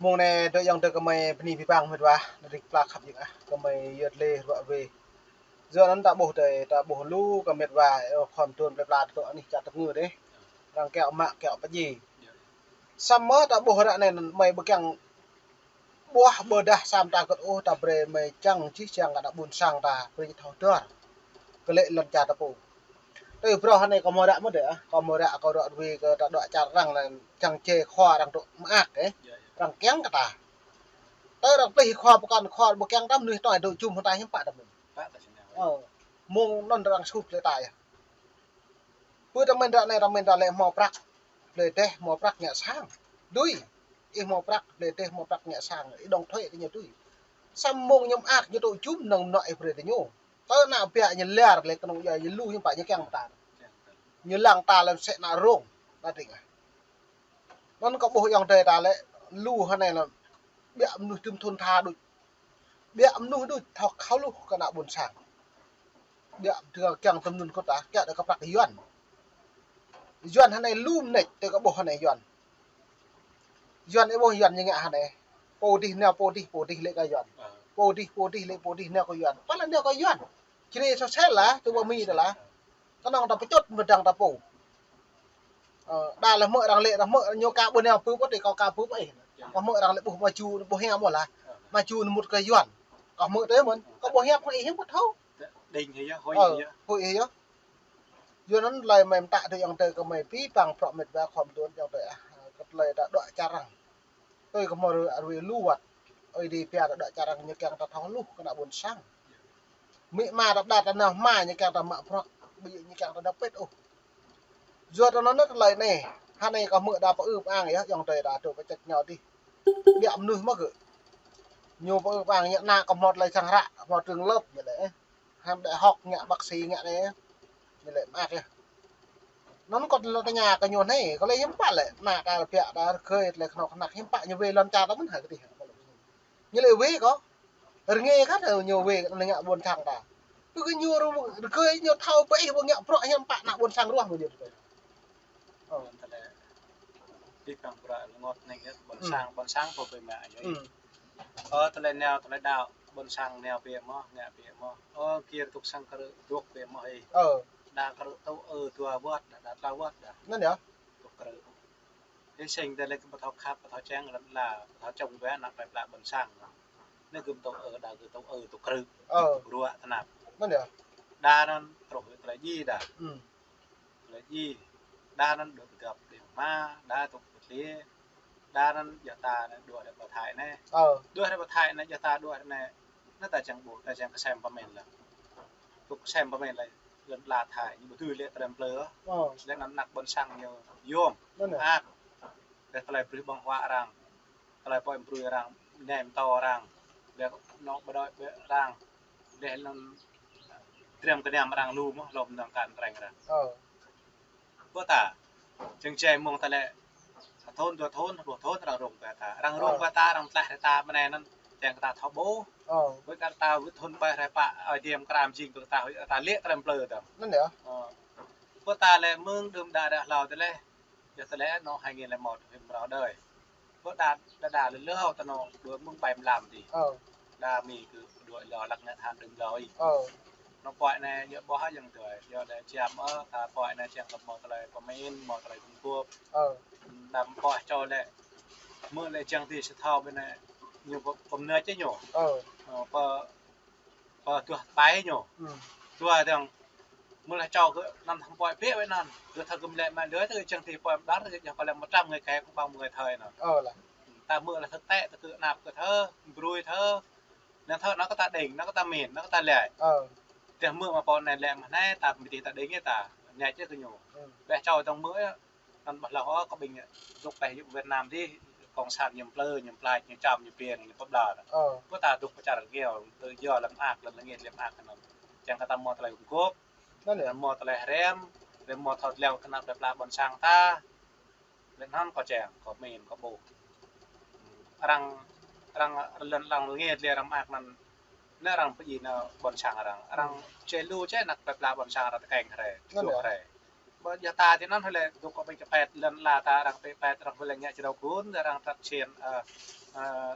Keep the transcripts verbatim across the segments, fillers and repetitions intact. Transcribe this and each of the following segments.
Mông anai dŏ ayŏng adơi gơmơi bơni abih bang mĕt wa, anŭn ring pla khăp jing ah, gơmơi yơh lĕ ruă wê. Yua anŭn ta ƀuh dơi, ta ƀuh lu kơ mĕt wa, ơ, khŏm tuôn plơi pla tơdŏ anih čar tơngư dih. Arăng kiăng mă kiăng pơjing. Samơ̆ ta ƀuh ră anai anŭn mơi ƀu kiăng ƀuh ƀôdah sam ta kơt ôh, ta brơi mơi čang čih čang kơ ană ƀôn sang ta, brơi ñu thâo dơr. Kơ lĕ lŏn čar ta pô. Tui bruă anai kâo mơ̆ ră mơ̆ dơi ah, kâo mơ̆ ră kâo ră ruai kơ ta dŏ čar arăng lĕ čang čê khua arăng dŏ mơak, ơ. Arăng kiăng kơ ta. Tui arăng plih khua pơkŏn khua ƀu kiăng ta mơnuih tui dŏ jum hăng ta hiư̆m pă ta mơ̆n. Ơ, mông anŭn arăng sut lĕ ta yơh. Pơ ta mơ̆n ră anai ta mơ̆n ta lĕ hmâo prăk. Plơi dêh hmâo prăk ngă sang. Dui. Ih hmâo prăk, plơi dêh hmâo prăk ngă sang. Ih đóng thuế kơ ñu dui. Samơ̆ mông ñu mơak ñu dŏ jum năng mơnuih ih brơi kơ ñu. Tơ ană biă ñu lar lĕ kơnơ̆ng yua ñu lu ñu pă ñu kiăng ta. Ñu lăng ta lĕ sĕ ană rông. Anŭn ding ah. Anŭn kâo ƀuh ayŏng adơi ta lĕ lu hơnai anŭn. Biă mơnuih tŭm thun tha đôč. Biă mơnuih đôč thâo khăp lu kơ ană ƀôn sang. Biă tơl kiăng tơm nun kơ ta, kiăng đa kơ prăk Yuan. Yuan hơnai lu mơneč, tui kâo ƀuh hơnai Yuan. Yuan ih ƀuh Yuan ñu ngă hơnai. Pô dih nao pô dih, pô dih lĕ kơ Yuan. Pô dih, pô dih lĕ pô dih nao kơ Yuan. Pala nao kơ Yuan. Čri sosel lah, tui ƀă mi tơ lah. Kơnơ̆ng ta pơčut mơdang ta pô. Ơ, đa lĕ hmư̆ arăng lĕ, arăng hmư̆ ñu ka ƀu nao pơ pô tui kâo ka pơ pô ih. Kâo hmư̆ arăng lĕ ƀuh mă ču, ƀuh hiam mơ̆ lah. Mă ču mŭt kơ Yuan. Kâo hmư̆ tui mơ̆n. Kâo ƀuh hiam kơ ih hiư̆m pă thâo. Đing hĭ yơh, hơi hĭ yơh. Hơi hĭ yơh. Yua anŭn tơlơi mơi mơtă tui ayŏng adơi gơmơi abih bang prŏ mĕt wa khŏm tuôn ayŏng adơi ah, kơ tơlơi ta dŏ čar arăng. Tui kơ hmâo ră ruai lu wơ̆t. Ơi Adai pia ta dŏ čar arăng ñu kiăng ta thâo lu kơ ană ƀôn sang. Mĭ ma ta đa ta nao hma ñu kiăng ta mă prŏ, ƀu djơ̆ ñu kiăng ta nao pĭt ôh. Yua ta nao nao tơlơi anai, hơnai kâo hmư̆ đa pơ-ư pơ-ang yơh, ayŏng adơi ta dŏ pơčĕt ñu dih. Biă mơnuih mơ̆ gơ̆. Ñu pơ-ư pơ-ang ñu ană kâo hmâo tơlơi sang hră, hmâo trường lớp ñu lĕ. Hăm đại học ngă bác sĩ ngă anai. Ñu lĕ mơak yơh. Anŭn kâo lŏn tơña kơ ñu anai, kâo lĕ hiư̆m pă lĕ, ană ta biă ta rơgơi tơlơi kơnuk kơna hiư̆m pă ñu wai lŏn čar ta mơ̆n hă kơ dih. Ñu lĕ wai kâo. Rơngai kơ ñu wai anŭn ngă ƀôn sang ta. Tui kơ ñu rơgơi ñu thâo pơ ih ƀu ngă prŏ hiư̆m pă ană ƀôn sang ruah mơ̆ ñu. Ơ. Tơlơi abih bang bruă rơngot anai yơh, ƀôn sang, ƀôn sang pô ƀu mă ñu. Ơ, tơlơi nao, tơlơi đaŏ, ƀôn sang nao biă mơ̆, ngă biă mơ̆. Ơ, gir dŏ sang krư̆ dŏ biă mơ̆ ih. Ơ. Đa krư̆ tŭ ư dua wơ̆t, đa, đa tla wơ̆t đa. Anŭn yơh. Dŏ krư̆. Ih sing tơlơi kơ ƀu thâo khăp, ƀu thâo čang, lăm la, ƀu thâo čong wơ̆t ană plơi pla ƀôn sang. Anai gơ̆m tŭ ư, đa gơ̆m tŭ ư dŏ krư̆. Ơ. Bruă tơnap. Anŭn yơh. Đa anŭn truh tơlơi djai đa. Tơlơi djai. Đa anŭn dŏ pơgăp đing hma, đa dŏ pơtliê. Đa anŭn yơh ta anŭn dŏ ră pơ Thái anai. Ơ. Dŏ ră pơ Thái anai yơh ta dŏ ră anai. Anai ta čang ƀuh, ta čang kơsem pơmĭn lah. Dŏ kơsem pơmĭn lah. Lŏn la Thái, ñu ƀu dưi lĕ trem plơi. Ơ. Lĕ anŭn ană ƀôn sang ñu yôm. Anŭn yơh. Ăt. Lĕ tơlơi brơi ƀơ̆ng huă arăng. Tơlơi pơm brơi arăng, nem tơ arăng. Lĕ anŏ ƀơđoi ƀĕ arăng. Lĕ anŭn trem kơnăm arăng lu mơ̆, lŏm nang kan treng arăng. Ơ. Ƀu ta, čang čê mông ta lĕ, sa thun, dua thun, pluh thun, arăng rông pơ ta. Arăng rông pơ ta, arăng tlaih ră ta, mơnai anŭn, čang kơ ta thâo ƀuh. Ơ. Ƀu kơ ta, wơ̆t thun ƀai ră pă, ơi diêm kram jing pơ ta, ta lĕ trem plơi ta. Anŭn yơh. Ơ. Ƀu ta lĕ mơ̆ng đưm đă ră hlâo tơlơi. Yua tơlơi anŭn hai nghìn lẻ một hiư̆m ră đơi. Ƀu đa, đa, đa lĕ lơ hơ̆ tơ anŭn đuaĭ mơ̆ng ƀai mlam dih. Ơ. Đa mĭ kơ đuaĭ lơ lăk ngă than đưm lơ ih. Ơ. Anŭn pơai anai yơh ƀuh hă ayŏng adơi. Yua lĕ čiăm ơ, ta pơai anai čiăm kơ hmâo tơlơi pơmĭn, hmâo tơlơi gum gôp. Ơ. Đa pơai čô lĕ. Hmư̆ lĕ čang ti sơthâo ƀơi anai. Ñu pơ, pơmĭn čê ñu. Ơ. Ơ, pơ pơ tuah pai ñu. Tuah dơ̆ng. Mơ̆ lah čô kơ anŭn hăm pơai biă wơ̆t anŭn. Kơ thâo gơ̆m lĕ mă lưới tơ čang ti pơai mơđar tơ yơh kơ lĕ mơtram người khe kơ ƀang người thơi anŭn. Ơ lah. Ta hmư̆ lah thực tế tơ kơ anăp kơ thơ, brơi thơ. Anŭn thơ anŭn kơ ta đing, anŭn kơ ta mĭn, anŭn kơ ta lĕ. Ơ. Tơ hmư̆ mă pô anai lĕ mă anai ta mĭn ti ta đing yơh ta. Anai čê kơ ñu. Lĕ čô dơ̆ng hmư̆ yơh. Anŭn ƀuh lah ôh kơ ƀing dŏ pơ Việt Nam dih, cộng sản ñu plơi, ñu plač, ñu čăm, ñu piêng, ñu pơƀlŏr. Ơ. Ƀu ta dŏ pơ čar rơngiao, tơ yua lăm ak, lăm lĕ ngĕt lăm ak anŭn. Čang kơ ta hmâo tơlơi gum gôp, anŭn yơh. Hmâo tơlơi hrăm, lĕ hmâo thâo tơlơi kơ anăp plơi pla ƀôn sang ta. Lĕ anŭn kâo čang, kâo mĭn, kâo ƀuh. Arăng, arăng lŏn lăng lĕ ngĕt lĕ lăm ak anŭn, lĕ arăng pơjing anŭn ƀôn sang arăng. Arăng čê lu čê anăp plơi pla ƀôn sang arăng tơkeng hrơi, anŭn yơh. Ƀu yua ta ti anŭn hơlĕ dŏ kơ ƀing čơpet lŏn la ta arăng pĕ pĕ arăng hơlĕ ngă črâo kun arăng tăt čin, ơ, Ơ,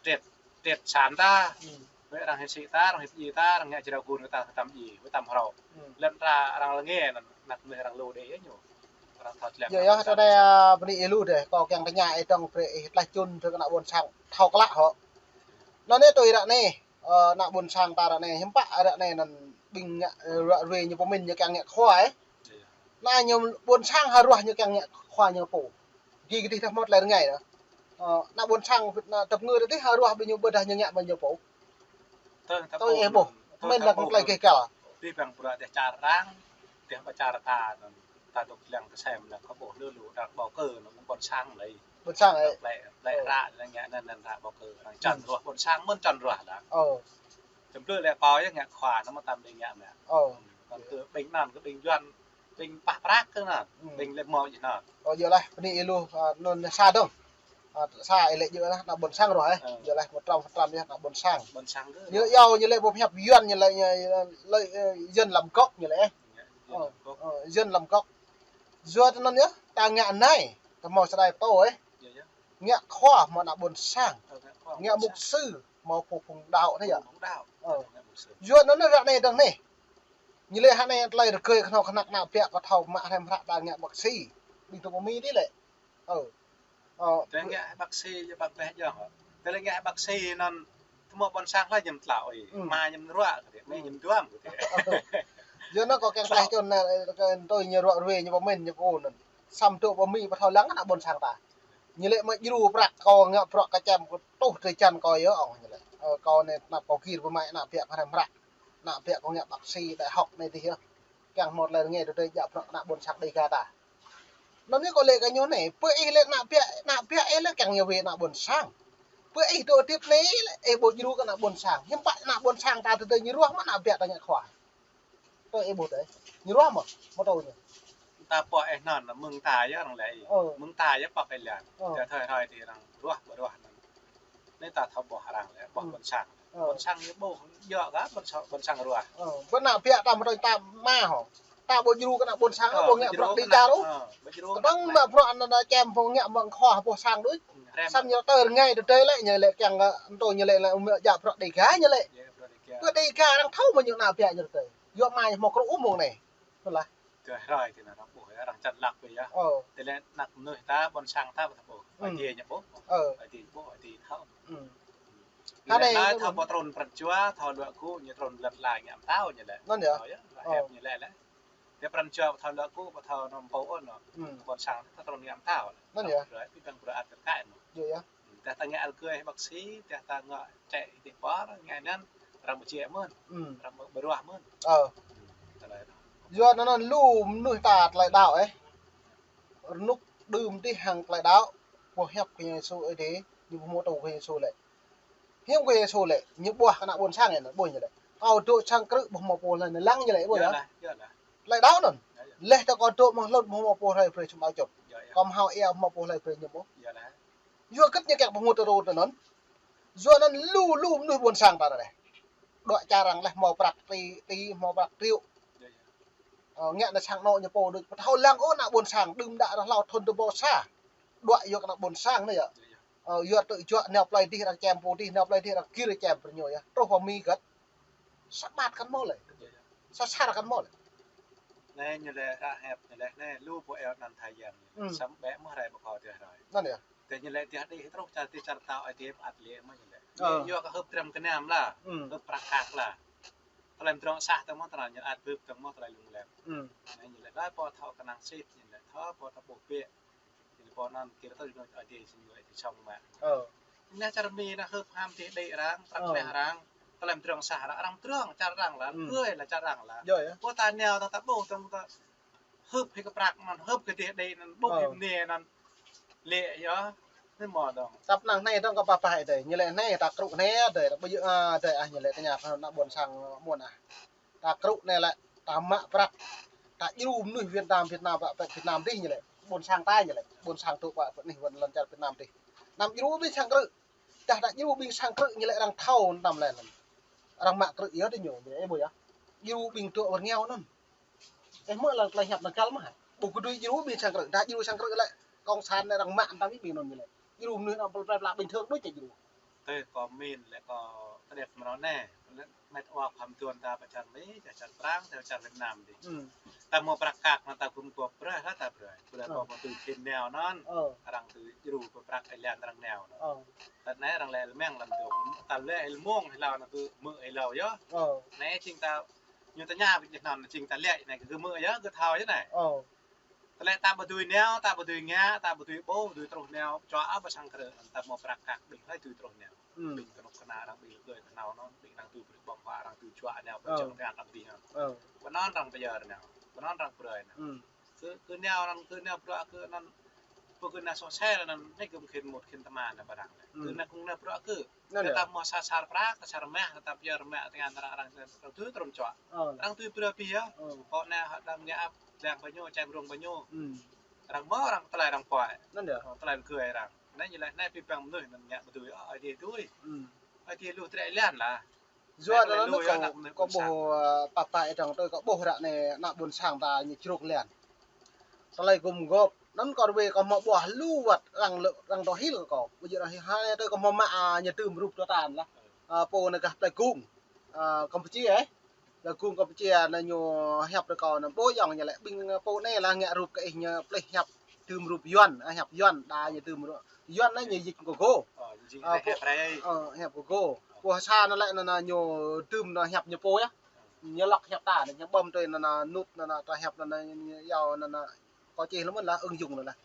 triệt, triệt sản ta. Ơ. Wơ̆t arăng hiăp sĭ ta, arăng hiăp djai ta, arăng ngă jrao gun kơ ta tăm djai, wơ̆t tăm hrŏ. Ơ. Lŏn ta arăng lăng ngă, anŭn, anăp mơnuih arăng lu đe ñu. Arăng thâo tơlơi. Yơh, yơh, tơdơi, ơ, bơni ih lu dêh, kâo kiăng tơña ih dong brơi ih tlaih čun tơ kơ ană ƀôn sang thâo klă hŏ. Anŭn anai tui ră anai, ơ, ană ƀôn sang ta ră anai, hiư̆m pă ră anai anŭn ƀing ngă, ơ, ruă ruê ñu pơmĭn ñu kiăng ngă khua, ơ. Yơh, yơh. Ană ñu ƀôn sang ha ruah ñu kiăng ngă khua ñu pô. Gih kơdih tah mơ̆t lĕ rơngai dah. Ơ, ană ƀôn sang, ană tơpơngư tơdih ha ruah ƀing ñu ƀơdah ñu ngă ƀing ñu pô. Tơl ta tui ih ƀuh, tơl mơ̆n ta lăng ƀuh tơlơi gêh gal. Abih bang bruă dêh čar arăng, dêh pơ čar ta anŭn, ta dŏ lăng tơsem lăng kơ ƀuh lu lu arăng bầu cử anŭn ƀôn sang lĕ. Ƀôn sang lĕ. Plei, plei ră lĕ ngă anŭn anŭn ră bầu cử arăng čan ruah ƀôn sang mơ̆n čan ruah dah. Ơ. Tơm plư lĕ pô yơh ngă khua anŭn mơ̆n tăm đe ngă mơ̆n. Ơ. Kơ ƀing anŭn, kơ ƀing Yuan, ƀing pah prăk kơ anŭn, ƀing lĕ mơ̆ jih anŭn. Ơ, yơh lah, bơni ih lu, ơ, anŭn sa dong. Ơ, sa ih lĕ yơh lah, ană ƀôn sang ruah, ơ. Ơ. Yơh lah, một trăm phần trăm yơh, ană ƀôn sang. Ƀôn sang kơ. Ñu yơh, ñu lĕ ƀu hiăp Yuan, ñu lĕ, ñu lĕ, ơ, dân làm gốc ñu lĕ, ơ. Dân làm gốc. Ơ, dân làm gốc. Yua tơ anŭn yơh, ta ngă anai, ta hmâo sa đai tô, ơ. Yơh, yơh. Ngă khua hmâo ană ƀôn sang. Ơ, ngă khua hmâo ƀôn sang. Ngă mục sư hmâo pô phung đaŏ thế yơh. Phung đaŏ. Ơ. Ngă mục sư. Yua anŭn ră anai dong anai. Ñu lĕ hă anai tơlơi rơgơi kơhnâo kơhnăk ană biă kơ thâo mă hrăm hră ta ngă bác sĩ. Ƀing tơ pơ Mi dih lĕ. Ơ. Ơ. Tơlơi ngă bác sĩ yơh bác leh yơh. Tơlơi ngă bác sĩ anŭn tơmŏ ƀôn sang hlơi ñu tlao ih. Ơ. Ama ñu ruă kơ dih, amĭ ñu duăm kơ dih. Ơ. Yua anŭn kâo kiăng tlaih čun anai, kơ tui ñu ruă ruê ñu pơmĭn ñu pô anŭn. Samơ̆ dŏ pơ Mi ƀu thâo lăng ană ƀôn sang ta. Ñu lĕ mă djru prăk kâo ngă bruă kơ čem kơ tuh drơi jăn kâo yơh ŏng ñu lĕ. Ơ, kâo anai anăp kâo gir pơmă ană biă pơhrăm hră. Ană biă kâo ngă bác sĩ đại học anai dih yơh. Kiăng hmâo tơlơi rơngai tơdơi djă bruă ană ƀôn sang Dêga ta. Anŭn anai kâo lĕ kơ ñu anai, pơ ih lĕ ană biă, ană biă ih lĕ kiăng ñu wai ană ƀôn sang. Pơ ih dŏ hơdip anai lĕ ih ƀu djru kơ ană ƀôn sang. Hiư̆m pă ană ƀôn sang ta tơdơi ñu ruah mơ̆ ană biă ta ngă khua. Tui ih ƀuh tơi. Ñu ruah mơ̆, mơ̆ tui ñu. Ta pŏk ih anŭn, mơ̆ng ta yơh arăng lĕ ih. Ơ. Mơ̆ng ta yơh pŏk ih lĕ. Ơ. Tơl thơi hrơi dih arăng ruah, ƀu ruah anŭn. Anai ta thâo ƀuh arăng lĕ, ƀuh ƀôn sang. Ơ. Ƀôn sang ñu ƀuh, yua kơ ƀôn sang, ƀôn sang ruah. Ơ. Ƀu ană biă ta mơ̆ tui ta mă hŏ. Ta ƀu djru kơ ană ƀôn sang, ƀu ngă bruă Dêga ôh. Ơ, ƀu djru kơ ană. Tơdang mă bruă anŭn ană čem ƀu ngă mơ̆ng khua ƀuh sang đôč. Hrăm. Samơ̆ ñu tơ rơngai tơdơi lĕ, ñu lĕ kiăng kơ, anŭn tui ñu lĕ lĕ mă djă bruă Dêga ñu lĕ. Djă bruă Dêga. Bruă Dêga arăng thâo mơ̆ ñu ană biă ñu tơdơi. Yua mă ñu hmâo kru mơ̆ng anai. Ơ lah. Tơl hrơi dih anŭn arăng ƀuh, arăng čan lăk ƀơi yơh. Ơ. Tơlơi anăp mơnuih ta, ƀôn sang ta ƀu thâo ƀuh. Ơ. Adai ñu ƀuh. Ơ. Adai ƀuh, adai thâo. Ơ. Anai anai thâo pô trŭn pran jua, thâo luă gŭ, ñu trŭn lăt la ngă mơtao ñu lĕ. Anŭn yơh. Thâo yơh, ơ, hiăp ñu lĕ lĕ. Tơl pran jua ƀu thâo luă gŭ, ƀu thâo nao mpŭ ôh anŭn. Ơ. Ƀôn sang ta trŭn ngă mơtao lĕ. Anŭn yơh. Hrơi abih bang bruă ăt kơ kaĭ anŭn. Yơh yơh. Tơdah ta ngă rơgơi bác sĩ, tơdah ta ngă čĕ dih pơ, ngă anŭn, arăng ƀu djơ̆ mơ̆n. Ơ. Arăng ƀu ruah mơ̆n. Ơ. Tơlơi anŭn. Yua anŭn lu mơnuih ta tơlơi đaŏ, ơ. Rơnŭk đưm dih hăng tơlơi đaŏ, ƀuh hiăp kơ Yêsu Ơi Adai, ñu ƀu hmâo tŭ kơ Yêsu lĕ. Hiư̆m kơ Yêsu lĕ, ñu ƀuah kơ ană ƀôn sang anŭn, ƀuh ñu lĕ. Kâo dŏ sang krư̆ ƀu hmâo pô hlơi anŭn lăng ñu lĕ, ƀuh yơh. Yơh lah, yơh lah. Tơlơi đaŏ anŭn. Yơh, yơh. Laih tơ kâo dŏ mơ̆ng hlŭn ƀu hmâo pô hlơi brơi čum ao čŭt. Yơh, yơh. Kâo hmâo ia ƀu hmâo pô hlơi brơi ñu ƀuh. Yơh lah. Yua hơget ñu kiăng ƀu hmâo tơrô tơ anŭn. Yua anŭn lu lu mơnuih ƀôn sang ta anai. Đuaĭ čar arăng laih hmâo prăk ti, ti hmâo prăk triệu. Yơh, yơh. Ơ, ngă anai sang anŏ ñu pô đôč. Ƀu thâo lăng ôh ană ƀôn sang, đưm đă rơh hlâo thŭn tơbô sa. Đuaĭ yua kơ ană ƀôn sang anai yơh. Yơh, yơh. Ơ, yua tơlơi juă nao plơi dih arăng čem pô dih, nao plơi dih arăng gir čem brơi ñu yơh. Truh pơ Mi hơget. Sa ƀat kăn hmâo lĕ. Yơh, yơh. Sa sar kăn hmâo lĕ. Anai ñu lĕ ră hiăp ñu lĕ anai lu pô eo anăn Thái Yang. Ơ. Samơ̆ ƀĕ mơ̆ hrơi ƀu kâo tui hrơi. Anŭn yơh. Tơl ñu lĕ tơdah đĭ truh čar dih čar pơtao Ơi Adai ăt lĕ mơ̆ ñu lĕ. Ơ. Yua kơ hưp dram gơnam lah. Ơ. Hưp prăk kăk lah. Tơlơi pơdrŏng sah tơmơ̆ tơlơi ñu ăt hưp tơmơ̆ tơlơi lung lem. Ơ. Anai ñu lĕ đa pô thâo kơnang sĭt ñu lĕ thâo pô thâo ƀuh biă. Ñu lĕ pô anŭn kir tơ ñu Ơi Adai sĭt ñu lĕ song mă. Ơ. Anai čar Mi anai hưp ham dih đĭ arăng, prăk leh arăng. Tơlơi pơdrŏng sah arăng, arăng pơdrŏng čar arăng lah, ơ, ƀơi lah čar arăng lah. Yơh, yơh. Pô ta nao ta, ta ƀuh tơ̆ng ta hưp hĭ kơ prăk anŭn, hưp kơ dih đĭ anŭn, ƀuh hĭ mơnê anŭn. Lĕ yơh, anai mơ̆ dong. Tơpă năng anai dong kơ pơpă Ơi Adai. Ñu lĕ anai ta krư̆ anai Ơi Adai, ƀu djơ̆, ơ, Ơi Adai ah, ñu lĕ tơña kơ ană ƀôn sang mơ̆n ah. Ta krư̆ anai lĕ, ta mă prăk, ta djru mơnuih Việt Nam, Việt Nam, prăk Việt Nam dih ñu lĕ. Ƀôn sang ta ñu lĕ, ƀôn sang tŭ pă pơ anih wơ̆n lŏn čar Việt Nam dih. Anăm djru ƀing sang krư̆. Tơdah ta djru ƀing sang krư̆ ñu lĕ arăng thâo anăm lĕ anŭn. Arăng mă krư̆ yơh tơ ñu, ñu lĕ, ơ, ƀuh yơh. Djru ƀing tŭ wơ̆n rơngiao anŭn. Ơ, mơ̆ lăng tơlơi hiăp anŭn găl mơ̆ hă? Ƀu kơ dưi djru ƀing sang krư̆, tơdah djru sang krư̆ lĕ, cộng sản lĕ arăng mă anăm ƀing anŭn ñu lĕ. Djru mơnuih anŭn plơi pla bình thường đôč čĕ djru. Tơ kâo min lĕ kâo tơdĕp mơ̆n anai. Lĕ met wa khăm tuan ta pơ čar Mi, čar Prang, čar Việt Nam dih. Hmm. Ta mơ̆ prăk kăk anŭn ta gum gŏp brơi hă ta brơi. Brơi kâo mơ̆ tui khĭn nao anŭn. Arăng tui djru pơ prăk ih lan arăng nao anŭn. Tơ anai arăng lĕ lĕ mơ̆ng lăm dong. Ta lĕ ih mơ̆ng ih hlâo anŭn tui mơ̆ ih hlâo yơh. Anai jing ta ñu tơña ƀing anŭn jing ta lĕ anai kơ mơ̆ yơh, kơ thâo yơh anai. Tơlơi ta ƀu dưi nao, ta ƀu dưi ngă, ta ƀu dưi ƀuh, ƀu dưi truh nao, čuă ƀơi sang krư̆, ta mơ̆ prăk kăk ƀing hlơi dưi truh nao. Hmm. Ƀing kơnuk kơna arăng ƀing lơgơi kơnao anŭn, ƀing arăng dưi brơi ƀơ̆ng huă, arăng dưi čuă nao, ƀơi sang krư̆ arăng dưi nao. Ƀơi anŭn arăng pơyơr nao, ƀơi anŭn arăng brơi nao. Hmm. Kơ, kơ nao arăng, kơ nao bruă kơ anŭn, pô kơ nao soh sel anŭn, anai kơ mơ̆ng khĭn mŭt khĭn tơma nao pơ arăng. Hmm. Kơ nao kơ nao bruă kơ. Anŭn yơh. Ta mơ̆ sa sar prăk, ta sar mah, ta pơyơr mă tơngan arăng, arăng, arăng tui trŭn čuă. Arăng tui brơi pih yơh. Pô anai hă đam ngă ăp, lăng ƀơi ñu, čem rông ƀơi ñu. Arăng mơ̆, arăng tơlơi arăng puai. Anŭn yơh. Tơlơi lơgơi arăng. Anai ñu laĭ anai pih păng mơnuih anŭn ngă ƀu dưi, ơ, Ơi Adai dưi. Ơi Adai lu trĕ lan lah. Yua anŭn kâo, kâo ƀuh, ơ, pap ta ih dŏng tui kâo ƀuh ră anai ană ƀôn sang ta ñu čruk lan. Tơlơi gum gŏp. Anŭn kâo rơwe kâo hmâo ƀuh lu wơ̆t arăng lơ, arăng dŏ hil kâo. Ƀu djơ̆ arăng hil hă, tui kâo hmâo mă, a, ñu tơm rup tơtan lah. A, pô anai gah Plei Gung. A, Kampuchia, ơ. Plei Gung Kampuchia anai ñu hiăp tui kâo anŭn ƀu yŏng ñu lĕ ƀing pô anai lah ngă rup kơ ih ñu plih hiăp tơm rup Yuan, a, hiăp Yuan, đa ñu tơm rup. Yuan anai ñu dịch Google. Ơ, hiăp Google. Pô sa anŭn lĕ anŭn, anŭn ñu tơm anŭn hiăp ñu pô yơh. Ñu lŏk hiăp ta anŭn, ñu ƀơ̆m tui anŭn, anŭn nut anŭn, anŭn ta hiăp anŭn, anŭn ñu yua anŭn, anŭn kâo čih lơ̆m mơ̆n lah, ứng dụng anŭn lah.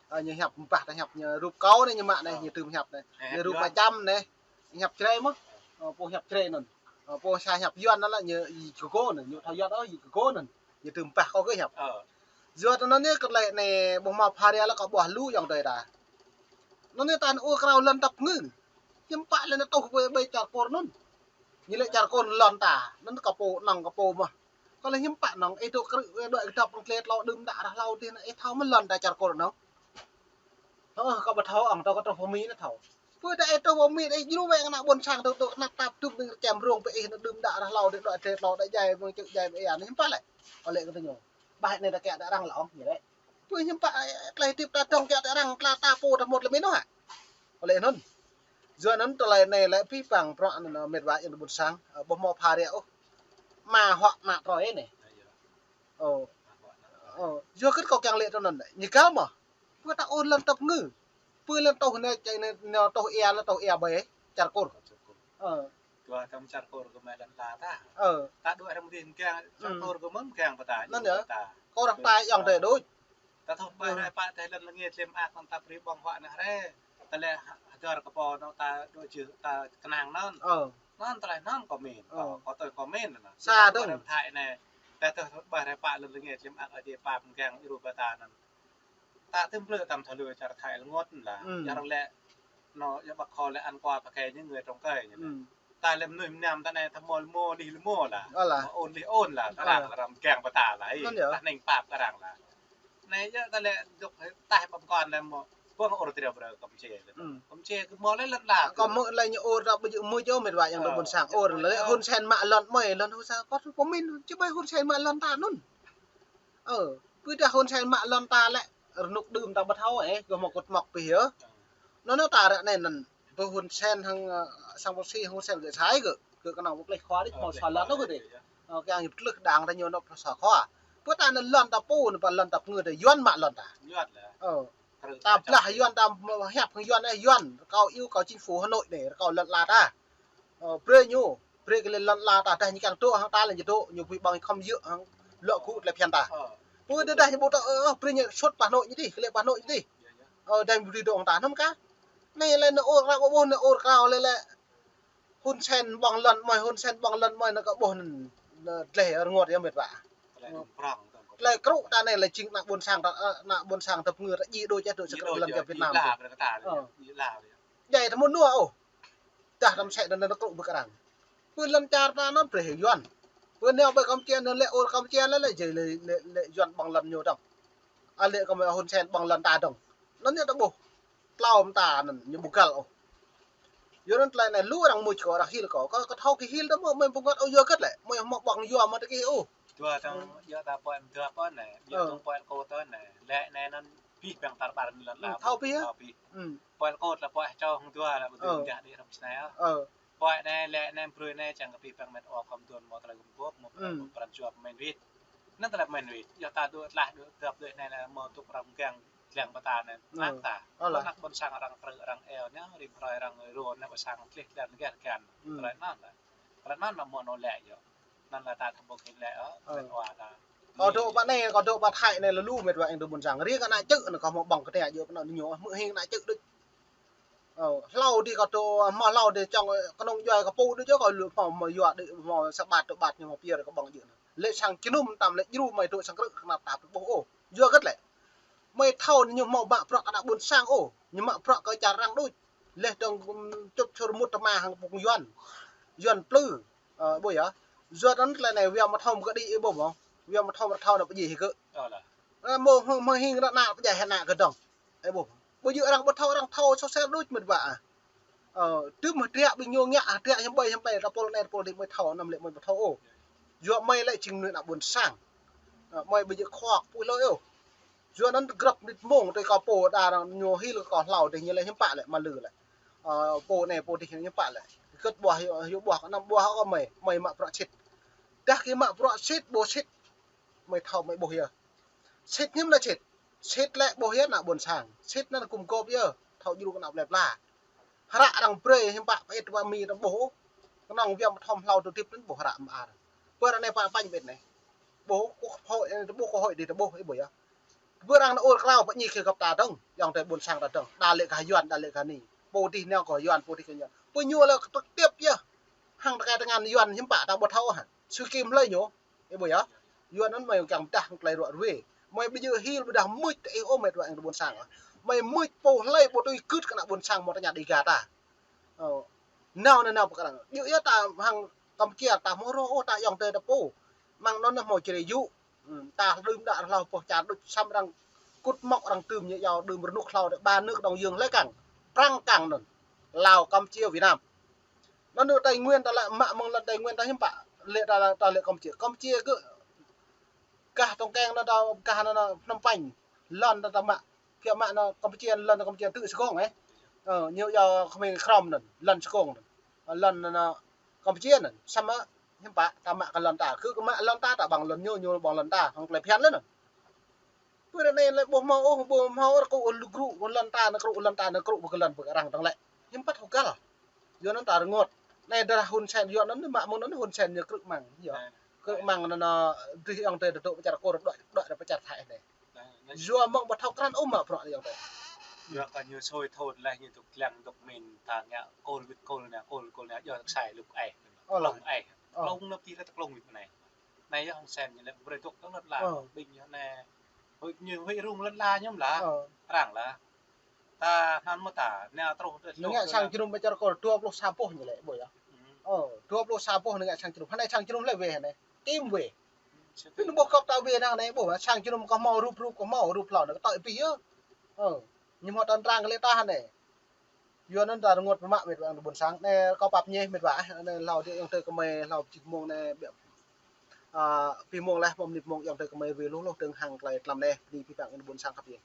Ơ, ñu hiăp ƀah ta hiăp ñu rup kâo anai ñu mă anai, ñu tơm hiăp anai. Ñu rup mă čăm anai. Hiăp Jrai mơ̆n. Ơ, pô hiăp Jrai anŭn. Ơ, pô sa hiăp Yuan anŭn lah ñu, ih Google anŭn, ñu thâo Yuan ôh, ih Google anŭn. Ñu tơm ƀah kâo kơ hiăp. Yua anŭn anai kơ tơlơi anai ƀu hmâo pha ria lah kâo ƀuh lu yŏng tui ta. Anŭn anai ta anŭn ur krao lŏn tăp ngư. Hiư̆m pă lĕ anŭn tuh ƀơi, ƀơi čar Kur anŭn. Ñu lĕ čar Kur lŏn ta, anŭn kơ pô, anŭn kơ pô mơ̆n. Kâo lĕ hiư̆m pă anŭn, ih dŏ krư̆, ih dŏ kơdŏp anŭn tlĕ tlâo đưm đă rah hlâo dih anŭn, ih thâo mơ̆n lŏn ta čar Kur anŭn. Ơ, kâo ƀu thâo ôh, tơ kâo truh pơ Mi anŭn thâo. Pơ ta ih truh pơ Mi ih djru wơ̆t ană ƀôn sang tơ tơ ană tap tŭm ƀing čem rông pơ ih anŭn đưm đă rah hlâo dih dŏ tlĕ tlâo đă jai mơ̆ng čư̆ jai mơ̆ng ia anŭn hiư̆m pă lĕ. Kâo lĕ kơ tơ ñu. Ƀah anai ta kiăng đă arăng lŏ ôh, ñu lĕ. Pơ hiư̆m pă, ơ, tơlơi hơdip ta dŏng kiăng đă arăng, tla ta pô ta mŭt lĕ Mi anŭn hă. Kâo lĕ anŭn. Yua anŭn tơlơi anai lĕ pih păng bruă anŭn, met wa yŏng tơ ƀôn sang, ơ, ƀu hmâo pha ria ôh. Mă huă mă trôi anai. Ơ. Ơ, yua kơ kâo kiăng lĕ tui anŭn, ñu găl mơ̆n. Pơ ta ur lŏn tăp ngư. Pơ lŏn tuh anai, čai anai, anai tuh ia, lŏn tuh ia ƀơi čar Kur. Ơ. Dua tăm čar Kur kơ mă lŏn la ta. Ơ. Ta dua răm dih mơkiăng, čar Kur kơ mơ̆n mơkiăng pơ ta. Anŭn yơh. Kâo arăng ta yŏng tơ đôč. Ta thâo ƀai rai pă tơ lŏn lơngit lĕ mơak anŭn ta brơi ƀơ̆ng huă anai rai. Ta lĕ hơdơr kơ pô anŭn ta dŏ jưh ta kơnang anŭn. Ơ. Anŭn tơlơi anŭn kâo min. Ơ. Kâo, kâo tui kâo min anŭn. Sa dơ̆ng. Thai anai. Ta thâo ƀai rai pă lŏn lơngit lĕ mơak Ơi Adai pap mơkiăng djru pơ ta anŭn. Ta tơm plư tăm thâo lu čar Thai lơngot lah. Yua arăng lĕ, anŭn, yua ƀă kâo lĕ ăn quà pơkĕ những người trồng cây ñu lĕ. Ta lĕ mơnuih mơnam ta anai ta mơ̆ lơmô lih lơmô lah. Ơ lah. Mơ̆ ôn lih ôn lah, kơ arăng lah, arăng kiăng pơ ta lah. Anŭn yơh. Ta hnĭng pap kơ arăng lah. Anai yơh ta lĕ dŏ taih ƀăm kon lĕ mơ̆, ƀơ̆ng ur triu brơi Kampuchia lĕ. Kampuchia kơ mơ̆ lĕ lŏn la. Kâo mơ̆ lĕ ñu ur ta ƀu djơ̆ mơ̆ čô met wa yŏng tơ ƀôn sang. Ơ, ur lĕ Hun Sen mă lŏn mơi, lŏn Hun Sen, kâo ƀu min, či ƀai Hun Sen mă lŏn ta anŭn. Ơ, pơ ta Hun Sen mă lŏn ta lĕ, rơnŭk đưm ta ƀu thâo, ơ, gơ̆ mơ̆ kŭt mŏk pih yơh. Anŭn anŭn ta ră anai anŭn, pơ Hun Sen hăng, ơ, sang pô si hăng Hun Sen gơ̆ sai gơ̆, gơ̆ kơnơ̆ng pơplih khua đôč, hmâo sa lŏn anŭn gơ̆ dih. Ơ, kiăng ñu pơtlưh đang ta ñu anŭn pơsa khua. Pơ ta anŭn lŏn ta pô, anŭn pơ lŏn ta pơngư ta Yuan mă lŏn ta. Ơ, ta blah Yuan ta hiăp hăng Yuan, ơ, Yuan, rơkâo iâu kơ chính phủ Hà Nội anai, rơkâo lŏn la ta. Ơ, brơi ñu, brơi kơ lĕ lŏn la ta, dah ñu kiăng dŏ hăng ta lĕ ñu dŏ, ñu ƀu ƀơ̆ng khŏm yơh hăng lŏ gŭ tơlơi phiăn ta. Pơ dah dah ñu ƀu dŏ, ơ, ơ, brơi ñu sut pơ Hà Nội ñu dih, kơ lĕ pơ Hà Nội ñu dih. Ơ, dah ñu ƀu dưi dŏ hăng ta anŭn kah. Anai lĕ anŭn ur krao ƀu ƀuh, anŭn ur krao lĕ lĕ. Hun Sen ƀơ̆ng lŏn mơi, Hun Sen ƀơ̆ng lŏn mơi anŭn kâo ƀuh anŭn, anŭn dleh rơngot yơh met wa. Tơlơi krŭ ta anai lĕ jing ană ƀôn sang ta, ơ, ană ƀôn sang ta pơngư ta djai đôč čĕ dŏ sa krư̆ lŏn čar Việt Nam. Ơ. Djai ta mơ̆ nua ôh. Dah tăm sĕ anŭn anŭn krŭ ƀơi kơ arăng. Pơ lŏn čar ta anŭn brơi hăng Yuan. Pơ nao ƀơi Kampuchia anŭn lĕ ur Kampuchia lĕ lĕ jai lĕ, lĕ, lĕ Yuan ƀơ̆ng lŏn ñu dơ̆ng. A lĕ kơ mơi Hun Sen ƀơ̆ng lŏn ta dơ̆ng. Anŭn ñu ta ƀuh. Tlâo mơta anŭn ñu ƀu găl ôh. Yua anŭn tơlơi anai lu arăng mŭt kâo, arăng hil kâo. Kâo, kâo thâo kơ hil ta mơ̆, mơi pơngăt ôh yua hơget lĕ. Mơi hmâo ƀơ̆ng yua mơ̆ ta kơ ôh. Dua tơ̆ng, yua ta pơ̆n dua pơ̆n anai. Yua tơ̆ng pơ̆n kâo tơ̆n anai. Lĕ anai anŭn Pih păng tar ƀar anai lŏn la. Hmm, thâo pih, ơ? Thâo pih. Hmm. Poi kôt la poi čô hăng dua la ƀu dư. Ơ. Ngă đĭ hrŏm snai, ơ. Ơ. Poi anai lĕ anai brơi anai čang kơ pih păng met wa khŏm tuan mơ̆ tơlơi gum gôp mơ̆ pran, hmm, mơ̆ pran jua pơmĭn wĭt. Anŭn tơlơi pơmĭn wĭt. Yua ta dŏ tlaih dŏ dăp dŏ anai la mơ̆ tŭk arăng mgang lăng pơta anai. Ơ. Mơ̆ng ta. Ơ lah. Anŭn ƀôn sang arăng trư arăng eo anai, rĭm hrơi arăng rô anai, ƀôn sang tlih tlan gah gan. Hmm. Tơlơi anŭn la. Tơlơi anŭn mơ̆ mơ̆ anŭn lĕ yơh. Anŭn la ta thâo ƀuh hĭn lĕ, ơ, ơ, met wa ta. Kâo dŏ pơ anai, kâo dŏ pơ Thái anai lơlu met wa ƀing ta ƀôn sang. Riêng ană čư̆ anai kâo hmâo ƀơ̆ng kơ tơlơi yua kơ anŭn ñu hmư̆ hing ană čư̆ đôč. Ơ, hlâo dih kâo dŏ, hmâo hlâo dih čong, ơ, kơnung djuai kâo pô đôč yơh kâo lu hmâo, hmâo yua đih hmâo sa ƀat dua ƀat ñu hmâo pia kâo ƀơ̆ng djơ̆ anŭn. Lĕ sang jơnum tam lĕ djru mơi dŏ sang krư̆ kơnăl ta ƀuh ôh. Yua hơget lĕ. Mơi thâo ñu hmâo mă bruă kơ ană ƀôn sang ôh, ñu mă bruă kơ čar arăng đôč. Laih dơ̆ng, ưm, čŭp čur mŭt tơma hăng phung Yuan. Yuan plư. Ơ, ƀuh yơh. Yua anŭn tơlơi anai wia mă thâo mă kơ đĭ ih ƀuh mơ̆. Wia mă thâo mă thâo ană pơjeh hĭ kơ. Ơ lah. Ơ, mơ̆ hmư̆, hmư̆ hing ană ană pơjeh ană kơ dơ̆ng. Ơ, ƀuh. Ƀu djơ̆ arăng ƀu thâo, arăng thâo sô sel đôč met wa ah. Ơ, tơm hơdră ƀing ñu ngă, hơdră hiư̆m ƀai hiư̆m ƀai, ta pôl anai, ta pôl adih mơi thâo, anăm lĕ mơi ƀu thâo ôh. Yua mơi lĕ jing mơnuih ană ƀôn sang. Ơ, mơi ƀu djơ̆ khŏk pui hlơi ôh. Yua anŭn grăp mơnit mông tui kâo pô đa arăng ñu hil kơ kâo hlâo dih ñu lĕ hiư̆m pă lĕ mă lư lĕ. Ơ, pô anai pô dih hiư̆m pă lĕ. Hơget ƀuah yơh, yơh ƀuah kơ anăm ƀuah kơ mơi, mơi mă bruă sĭt. Dah kơ mă bruă sĭt, ƀu sĭt. Mơi thâo mơi ƀuh yơh. Sĭt hiư̆m lĕ sĭt. Sĭt lĕ ƀuh yơh ană ƀôn sang. Sĭt anŭn gum gôp yơh. Thâo djru kơ ană plơi pla. Hră arăng brơi hiư̆m pă pơit wa mi arăng ƀuh. Kơnơ̆ng wia mă thâo hlâo tơdip anŭn ƀuh hră mơar. Pơ anai pă pañ ƀĕ anai. Ƀuh kơ hội, ƀuh kơ hội dih ta ƀuh, ih ƀuh yơh. Pơ arăng anŭn ur krao pơñi kơ găp ta dơ̆ng, ayŏng adơi ƀôn sang ta dơ̆ng. Đa lĕ gah Yuan, đa lĕ gah anai. Pô dih nao gah Yuan, pô dih gah Yuan. Pơ ñu lĕ trực tiếp yơh. Hăng tơkai tơngan Yuan hiư̆m pă ta ƀu thâo hă. Sư kim hlơi ñu. Ih ƀuh yơh. Yuan anŭn mơi kiăng pơdah hăng tơlơi ruă ruê. Mơi ƀu djơ̆ hil ƀôdah mưč tơ ih ôh met wa ƀôn sang. Mơi mưč pô hlơi ƀu tui gưt kơ ană ƀôn sang mơ̆ tơña đĭ gah ta. Ơ. Nao anai nao pơkra. Djơ̆ yơh ta hăng Kampuchia ta hmâo rŏh ôh ta ayŏng adơi ta pô. Mơ̆ng anŭn hmâo čơrê yŭ. Hmm, ta đưm đă hlâo pơh čar đôč săm arăng kŭt mŏk arăng tưm ñu yua đưm rơnŭk hlâo đĕ ba nước Đông Dương lĕ kăng. Prăng kăng anŭn. Lào, Campuchia, Việt Nam. Anŭn Tây Nguyên ta lĕ mă mơ̆ng lŏn Tây Nguyên ta hiư̆m pă. Lĕ ta, ta lĕ Campuchia. Campuchia gơ̆ gah tŏng keng anŭn ta gah anŭn Phnom Penh. Lŏn ta ta mă. Kiăng mă anŭn Campuchia, lŏn Campuchia tŭ sơkông, ơ. Ơ, ñu yua kơmơi krŏm anŭn, lŏn sơkông anŭn. Lŏn anŭn Campuchia anŭn. Samơ̆ hiư̆m pă ta mă kơ lŏn ta. Kơ mă lŏn ta, ta ƀơ̆ng lŏn ñu, ñu ƀơ̆ng lŏn ta. Hăng tơlơi phiăn lĕ anŭn. Pơ anai lĕ ƀu hmâo ôh, ƀu hmâo ôh, kơ ôh lu gru, kơ lŏn ta anŭn kơ ôh, lŏn ta anŭn kơ ôh, kơ lŏn pơ arăng dơ̆ng lĕ. Hiư̆m pă thâo găl. Yua anŭn ta rơngot. Anai dah Hun Sen yua anŭn mă mơ̆ng anŭn Hun Sen ñu krư̆ mơ̆ng. Yua. Krư̆ mơ̆ng anŭn, anŭn, dih ayŏng adơi dŏ pơ čar Kur, dŏ, dŏ pơ čar Thái anai. Yua mơ̆ng ƀu thâo krăn ôh mă bruă anai ayŏng adơi. Yua kơ ñu sui thun lĕ ñu tŭk lăng tŭk min ta ngă kôl wĭt kôl anai, kôl, kôl anai, yua tơksai lŭk ai. Ơ lah. Klông ai. Ơ. Klông anŭn pih lĕ tơklông wĭt anai. Anai yơh Hun Sen ñu lĕ brơi tŭk tơ̆ng lŏn la. Ơ. Ƀing ñu anai. Huĭ ñu huĭ rŭng lŏn la ñu mơ̆ lah. Ơ. Arăng lah. Ta hăn mơ̆ ta, anai truh tơ ñu ngă sang jơnum pơ čar Kur dua pluh sa boh ñu lĕ, ƀuh yơh. Hmm. Ơ, dua pluh sa boh ñu ngă sang jơnum. Hơnai sang jơnum lĕ wê hơnai. Kim wê. Pih anŭn ƀuh găp ta wê anai, ƀuh, sang jơnum kâo hmâo rup rup kâo hmâo rup hlâo anai kơ tơ̆i pih yơh. Ơ, ñu hmâo tơ̆ng trang kơ lĕ ta hơnai. Yua anŭn ta rơngot pơmă met wa ƀôn sang. Anai kâo pap ñe met wa, anai hlâo dih ayŏng adơi kơmơi hlâo pơjing mông anai ƀiă. Ơ, pih mông leh, pơmĭn mông ayŏng adơi kơmơi wê hluh hluh dơ̆ng hăng tơlơi tlam anai, bơni pih păng ƀôn sang khăp yơh.